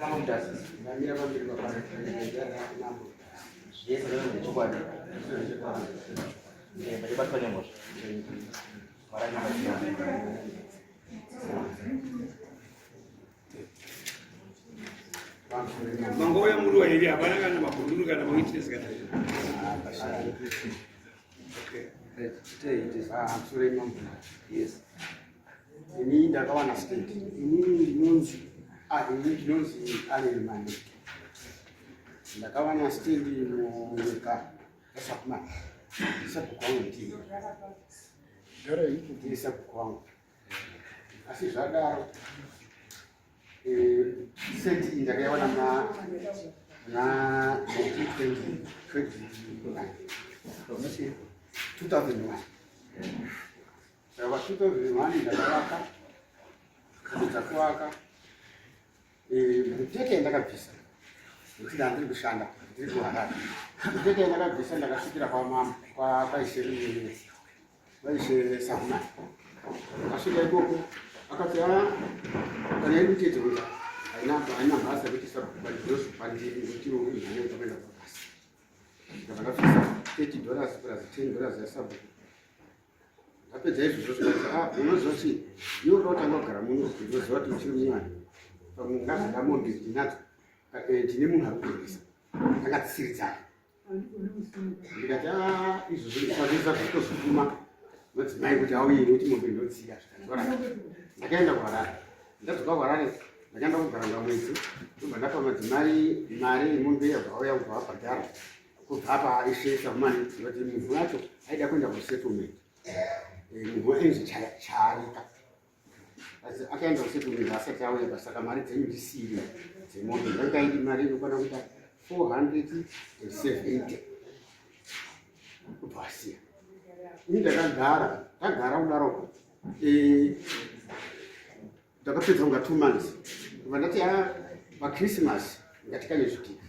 Mambo Mutasa. Ndamira pamberi papana. Mambo. Zvese zvazvo chokwadi. Ndabatwa nemhosva. Mwari andibatsira. Mangouya muri wairi hapana kana mabhururu kana mawitness kana. Okay. Ah, mambo. Yes. Ini ndakawana stand. Ini ndinonzi ah, ini ndinonzi Allen Mane. Ndakawana stand munyika yaSakumana. Sabhuku wangu ndiye. Ndiye sabhuku wangu. Asi zvadaro eh, seti iyi ndakaiwana muna muna 1920 2001. Saka pa 2001 ndakavaka, ndikapedza kuvaka eh, mutete yandakabvisa nekuti ndandiri kushanda ndiri kuHarare. Mutete yandakabvisa ndakasvikira kwamama kwaishe vaishe Sahuna. Ndakasvika ikoko akati a ah, kana iri mutete uya haina haina basa kuti sabandinozopa ndiri nekuti unhanya kuti akaenda pabasa. Ndikabva ndabvisa 30 dollars plus 10 dollars yasabhuku. Ndapedza izvozvo zvikanzi ah unoziva chii iwe unoda kutanga kugara muno ndinoziva kuti uchiri mwana pamwe ungazoda mombe ndinadzo eh, ndine munhu ari kutengesa anga dzisiri dzake ndikati ah izvozvo ndikwanisa zvitozotuma madzimai kuti auye nekuti mombe ndodziya zvikanzi ndakaenda kuHarare ndadzoka kuHarare ndakaenda kugara ngamwedzi ndobva ndapa madzimai mari yemombe yabva auya kubva vabhadhara kubva apa ishe Samani kuti munhu wacho aida kuenda kusettlement eh, munhu ainzi Chaarika asi akaenda kusettlement asati auya pasaka mari dzenyu ndisiri dzemombe ndaita idi mari inokwana kuita 470 kubva asiya ini ndakagara ndagara kudaroko eh, ndakapedza kunga 2 months kubva ndati a ah, pachristmas ngatikanye zvidhina.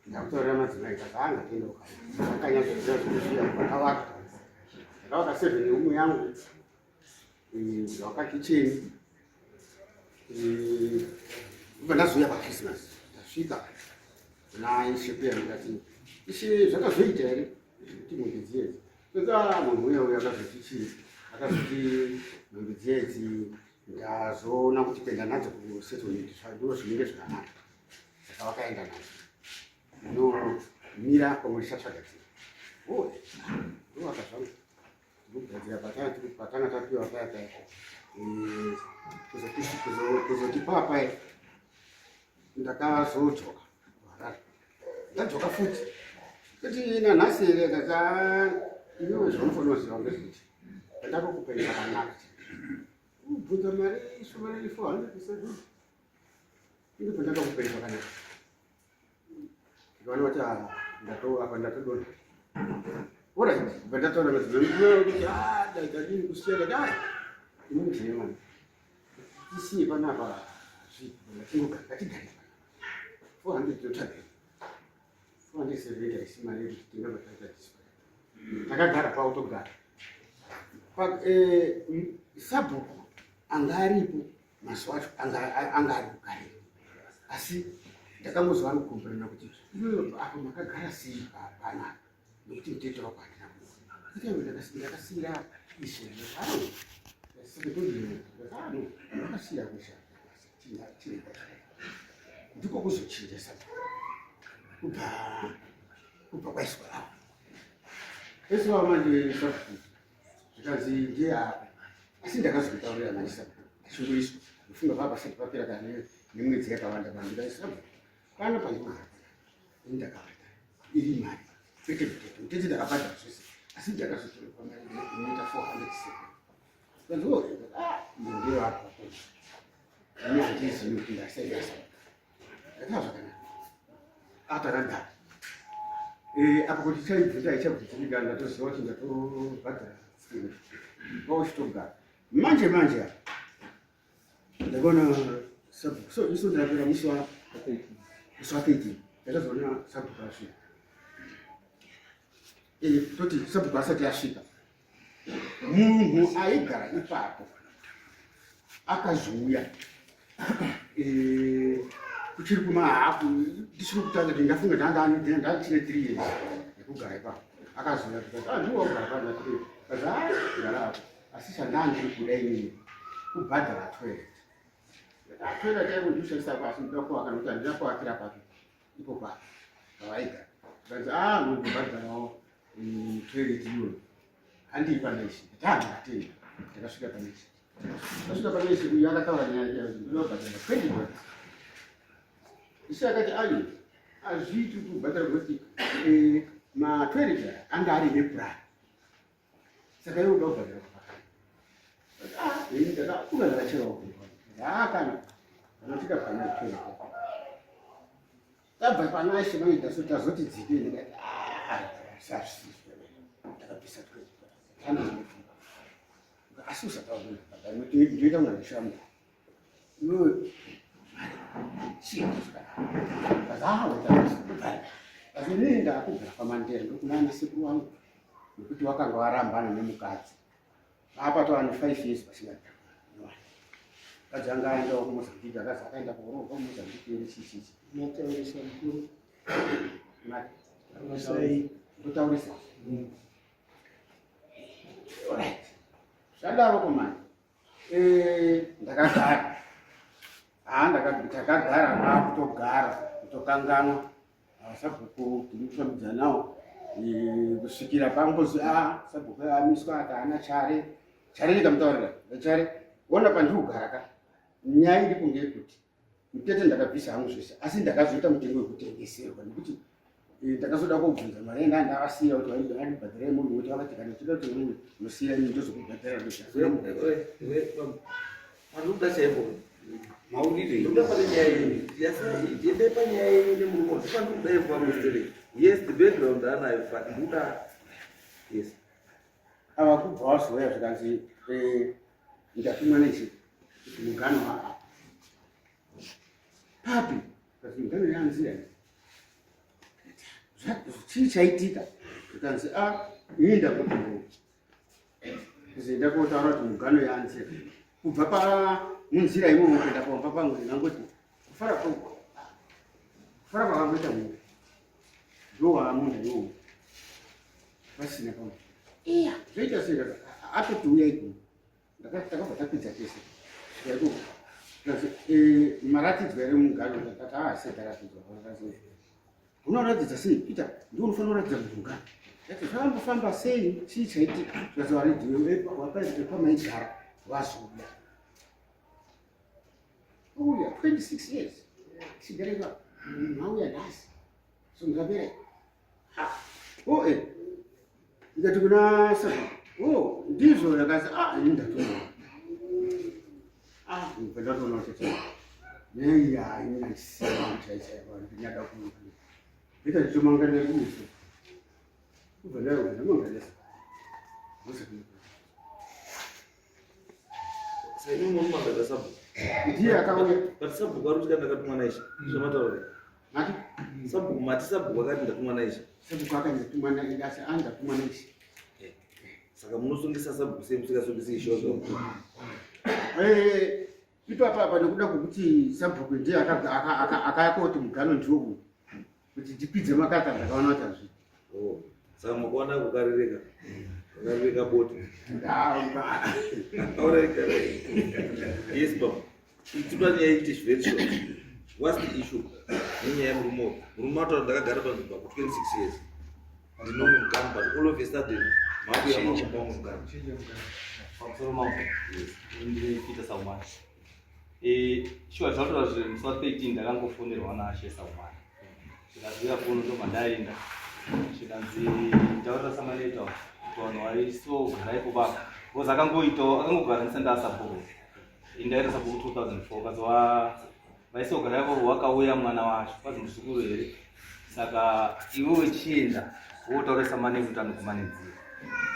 Ndakutaurira madzimai kati a ah, ngatiende kukanya. Akanya zvidhina zvinozviya ndakavaka ndakavaka seven room yangu, ndakavaka kitchen, kubva ndazouya pachristmas. Ndasvika kuna ishe kuya ndikati, ishe, zvakazoita here kuti mombe dziyedzi? Saka munhu uya uya akazoti chii? Akazoti mombe dziyedzi ndazoona kuti kuenda nadzo kusettlement ndo zvinenge zvakanaka. Saka vakaenda nadzo. Ndinomira pamwe ndichatsvaga dzimwe. Oh, ndovaka zvangu. Ndokugadzira patanga tapiwa paya paya. Eh, kuzoti papa ndakazodzoka kuHarare. Ndadzoka futi kuti nanhasi here kata iwewe zvaunofanira kuziva ngezvekuti pandakakupa zvakanaka ubvunza mari shoma riri 407 indi pandakakupa zvakanaka ndikaona kuti ah, ndato apa ndatodona. Alright, bva ndataura madzimai kuti ah, ndaitadini kusiya ndadai ini ndine mwana tisiye panapa zvipo ngatigare 400 totsvaga 470 haisi mari yekuti tingabva taita display. Takagara pautogara eh, sabhuku anga aripo mazuva acho anga ari kugarira asi ndakangozwa ari kukomplaina kuti iwewe apo makagara sei panapa nekuti mutete wako handina kuona. Ndakasiyira ishe ndakasiya kuisha ndiko kuzochinja sabhuku kubva kwaiswa apo eswa manje sabhuku zvikanzi ndiye apa asi ndakazomutaurira manje sabhuku achingoiswa ndofunga paa pasati papera kana nemwedzi yakawanda pandikaisa pano pandinogara ini ndakabhadhara iri mari kwete mutete mutete ndakabhadhara zvese asi ndakazotorerwa mari inoita 407 kanzi ah ndiyo apa ini handizivi kuti ndasaidasa ndakaa zvakanaka atakagara eh, apo kuti chaibvunza haichabvunzika ndatoziva kuti ndatobhadhara pauchitogara manje manje apa ndakaona sabhuku so isu ndakapera musi wa musi wa 13 ndakazoona sabhuku asvika. Eh, toti sabhuku asati asvika munhu aigara ipapo akazouya. Eh, Kuchiri kumahafu ndichiri kutanga kuti ndafunga ndanga ndachine 3 years yekugara ipapo. Akazouya tikati ah ndiwo wagara pano ndati kazi ah gara apo. Asi chandandiri kuda inini kubhadhara toilet. Toilet yaiko ndishandisa pasi ndinoda kuvaka nokuti handina kuvakira papi ipo papi pavaigara. Zvikanzi ah munobhadharawo toilet iyoyo. Handii pana ishi. Ndati ah ndingatenda. Ndakasvika pana ishi. Ndasvika pana ishi uyu akataura nyaya yake kuti ndinoda kubhadhara $20. Ishe akati ayi hazviiti kuti ubhadhara kuti matoilet aya anga ari epurani. Saka iwe uda kubhadhara kwakadai. Ah, ini ndakakura ndakacherawo kumba. Ah, kana panotika pana toilet. Tabva panashe manje tazoti dzike ndikati ah, sazvisizvo. Ndakabvisa toilet. Handizvo. Asi usataura ndoita kunga ndishambo. Iwewe asi inini ndakugara kwaMandera ndokunana sekuru wangu nekuti wakanga warambana nemukadzi apa tova ne 5 years vasingagara mukadzi anga aendawo kuMozambique akazi akaenda kuroorwa kuMozambique here chichichi Mataurisa mukuru. Ndotaurisa. Alright. Zvadaro komani. Eh, ndakagara. Ah, ndakagara ndakutogara kutokanganwa. Ah, sabhuku tiri kufambidzana nawo. Eh, kusvikira pangozi ah, sabhuku amiswa ati haana chare. Chare ndikamutaurira. Chare, ona pandiri kugara ka. Nyaya iripo ngeyekuti mutete ndakabvisa hangu zvese asi ndakazoita mutengo wekutengeserwa nekuti eh, ndakazoda kobvunza mari yenda ndavasiya kuti vaibhadhara yemunhu kuti vakati kana uchida kuti munhu unosiya ini ndozokubhadhara Anoda chaipo. Maurire. Ndoda pane nyaya yenyu. Yasai, panyaya yenyu nemurume. Ndipanoda yekuva mistake. Yes, the background anayo but ndoda. Yes. Ava kubva wazouya zvikanzi eh, ndatumwa nechi kuti mugano waapa papi kasi mugano yanzira chii chaitika zvikanzi a ah, ini ndakuti kuzoenda kotaura kuti mugano yanzira kubva pa munzira imomo kuenda pamba pangu ndingangoti kufara kufara kwakangoita munhu ndowaamunhu iwowo pasina pamwe iya zvoita sei atoti uya ikoko takabva tapidza tese svika ikoko eh, maratidzwa here mugano ndakati haa sei taratidzwa unoratidza sei peter ndiwo unofanira kuratidza munhu mugano ndati zvakambofamba sei chii chaitika zvikati waridhiwe pamaigara vazouya uya 26 years chigara ipapo munhu auya nhasi so ndikapera Oh, eh. Ndikati kuna sasa. Oh, ndizvo ndakazi ah ini ndatoona. Ah, ndatoona kuti nei ya ini ndisina chaicha ndinada ku. Ndika ndichomangana kuso. Kubva ndayo ndamangalesa. Musa. Saka imi munomangadza sabhuku. Ndiye akauya. But sabhuku ari kuti ndakatumwa naishe. Zvamataura. Mati? Sabhuku mati sabhuku akati ndatumwa naishe. Sabhuku akati ndatumwa naishe asi andatumwa naishe. Eh. Saka munosungisa sabhuku sei musingasungisi ishe wazvo? Eh, ipapa apa nekuda kwekuti sabhuku ndiye akaya koti mugano ndiwo uyu. Kuti ndipidze makata ndakaona kuti hazviiti. Oh. Saka mukaona kukarireka. Kukarireka bota. All right, all right. Yes, baba. Itupa nyaya iti very short. What's the issue? Nenyaya yemurume uyu. Murume ataura ndakagara panzvimbo for 26 years. Ndinomi mugano but all of a sudden makuya makupa mugano. Pamusoro mambo. Yes. Ndiri Peter Saumani. Eh, shuwa zvataura zve musi wa 13 ndakangofonerwa naShe Saumani. Zvikanzi uya kuno ndobva ndaenda. Zvikanzi taurira samaneta kuti vanhu vaisogara ipo baba. Because akangoitawo akangogara ndisati ndasabhuku. Ndaita sabhuku 2004 kazi wa vaisogara ipo wakauya mwana wacho kwazi muzukuru here. Saka iwe uchienda wotaura samaneta kuti anokumanidzira.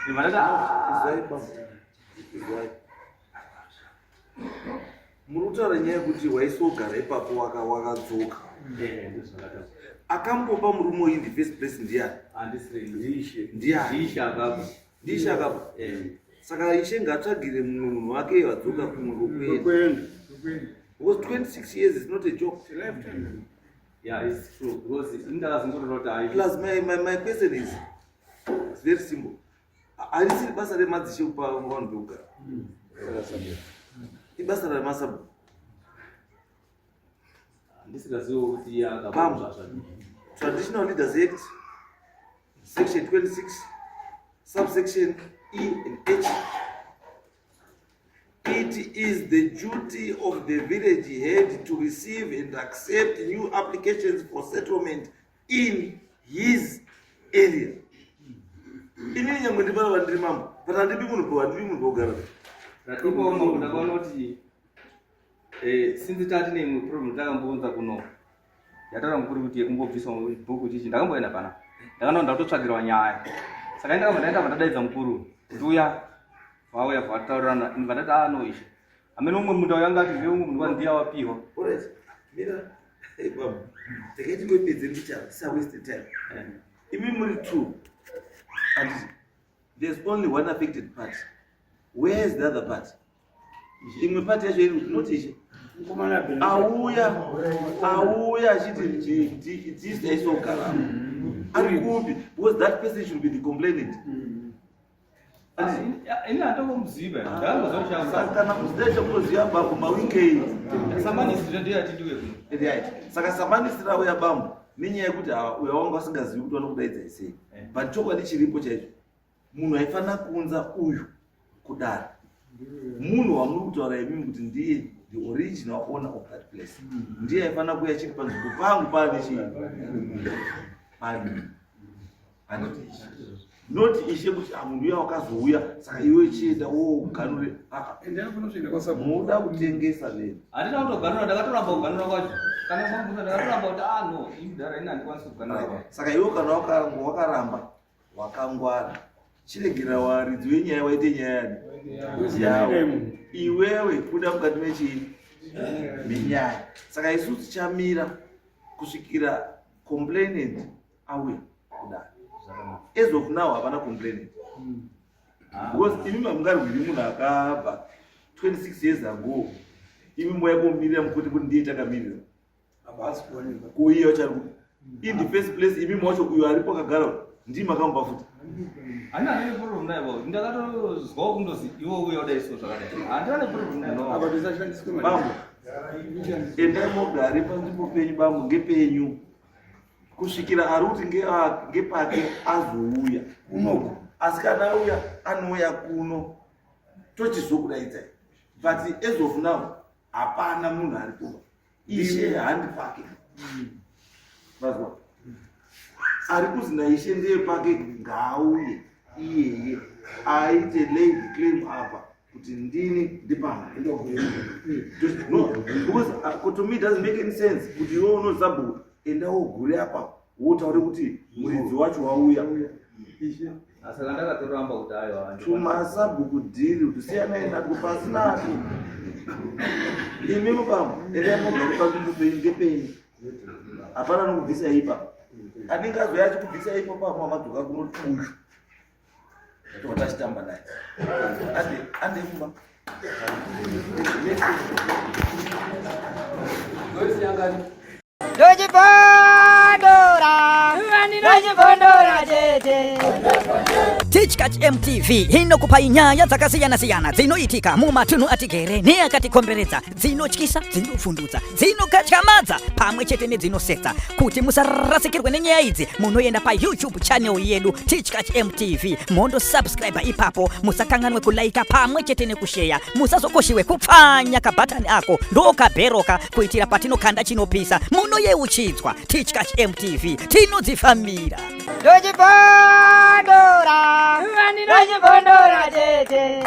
Ndibva ndati ah, Izwai baba. Izwai. Muri kutaura nyaya yekuti waisogara ipapo wakadzoka. Akambopa murume uyu in the first place ndiani? Ndiani? Ndiishe akapa. Saka ishe ngaatsvagire mumwe munhu wake wadzoka kumwe kokuenda. Because 26 years is not a joke. Yeah, it's true, because ini ndakazongorora kuti hai. Plus my question is, it's very simple. Harisiri basa remadzishe kupa vanhu pekugara, ibasa remasabhuku. Ndisingazivo kuti iye Pam. akazvazvadii. Traditional Leaders Act, section 26, subsection E and H. It is the duty of the village head to receive and accept new applications for settlement in his area. Inini nyangwe ndipana vandiri mambo, but handipi munhu, handipi munhu pekugara. Ipo mambo, ndakaona kuti since tati neimwe problem takambounza kuno yataura mukuru kuti yekungobviswa bhuku chichi, ndakamboenda pana, ndakanoona ndakutotsvagirwa nyaya. Saka indakabva ndaenda, bva ndadaidza mukuru kuti uya, vauya, vataurirana, ndibva ndati, "Ah, no, ishe, amene umwe munda uyu angati ndeumwe munhu wandiya wapiwa." Alright, mira, hey, baba, takaiti ngoipedze mbichana, tisa waste time. Imi muri two, and there's only one affected party. Where is the other party? Imwe party yacho iri not ishe. Auya achiti this aisogara ari kupi? Because that person should be the complainant. Ini handangomuziva, ndakangozosha. Kana musida chakutoziva bambo, mawikei. Samanisi ndiye atindiwe kuno. Right, saka samanisi rauya bambo nenyaya yekuti hawa uya wanga usingazivi kuti vanokudaidza sei. But chokwadi chiripo chaicho, munhu aifanira kuunza uyu kudare munhu wamuri kutaura imimi kuti ndiye the original owner of that place, ndiye aifanira kuuya chiri panzvimbo pangu pane chii, pane not ishe kuti, "Ah, munhu uya wakazouya, saka iwe chienda woganure." Muda kutengesa neni. Handina kutoganura, ndakatoramba kuganura kwacho. Kana mambuza, ndakatoramba kuti, "Ah, no, imudhara, ini handikwanisi kuganura kwacho." Saka iwe kana wakaramba wakangwara, chiregera waridzi wenyaya waite nyaya yani yawo. Iwewe kuda mukati mechii, menyaya. Saka isusu tichamira kusvikira complainant auya kudare. As of now hapana complainant, because imi mamungarwiri munhu akabva 26 years ago, imi moyakomirira mukuti kuti ndiye takamirira kuiya chari in the first place. Imi macho uyo aripo akagara ndii makamupa futi. Handina neproblem naye baba, ndakatozwawo kundozi iwe uya udai, so zvakadai, handina neproblem naye baba. Bambo, endai mogare panzvimbo penyu bambo, ngepenyu kusvikira ari kuti ngepake azouya kunoko. Asi kana auya, anouya kuno tochizokudaidzai, but as of now hapana munhu ari kuba. Ishe handi pake, mazwa ari kuzi naishe ndeye pake, ngaauye iyeye aite lay the claim apa kuti ndini ndipano. No, because to me it doesn't make any sense kuti iwe unozabhuku, enda wogure apa wotaure kuti muridzi wacho wauya. Saka ndakatoramba kuti aiwa. Tumasabhuku dhiri kuti siyanai natwo pasinato. Imi mupambo, endai mogare panzvimbo penyu, ngepenyu, hapana nokubvisa ipa. Anenge azoya achikubvisa ipo pamwe amadzoka kunoti uyu tobva tachitamba naye. Ande, ande kumba. Ndochibondora, ndochibondora chete. Tichkach MTV inokupai nyaya dzakasiyana-siyana dzinoitika mumatunhu atigere neakatikomberedza, dzinotyisa, dzinovhundutsa, dzinokatyamadza pamwe chete nedzinosetsa. Kuti musarasikirwe nenyaya idzi, munoenda paYouTube channel yedu Tichkach MTV, mondosubscribe ipapo. Musakanganwe kulaika pamwe chete nekusheya. Musazokoshiwe kupfanya kabhatani ako ndokabheroka, kuitira patinokanda chinopisa munoyeuchidzwa. Tichkach MTV, tinodzifambira. Ndochibondora, ndochibondora chete.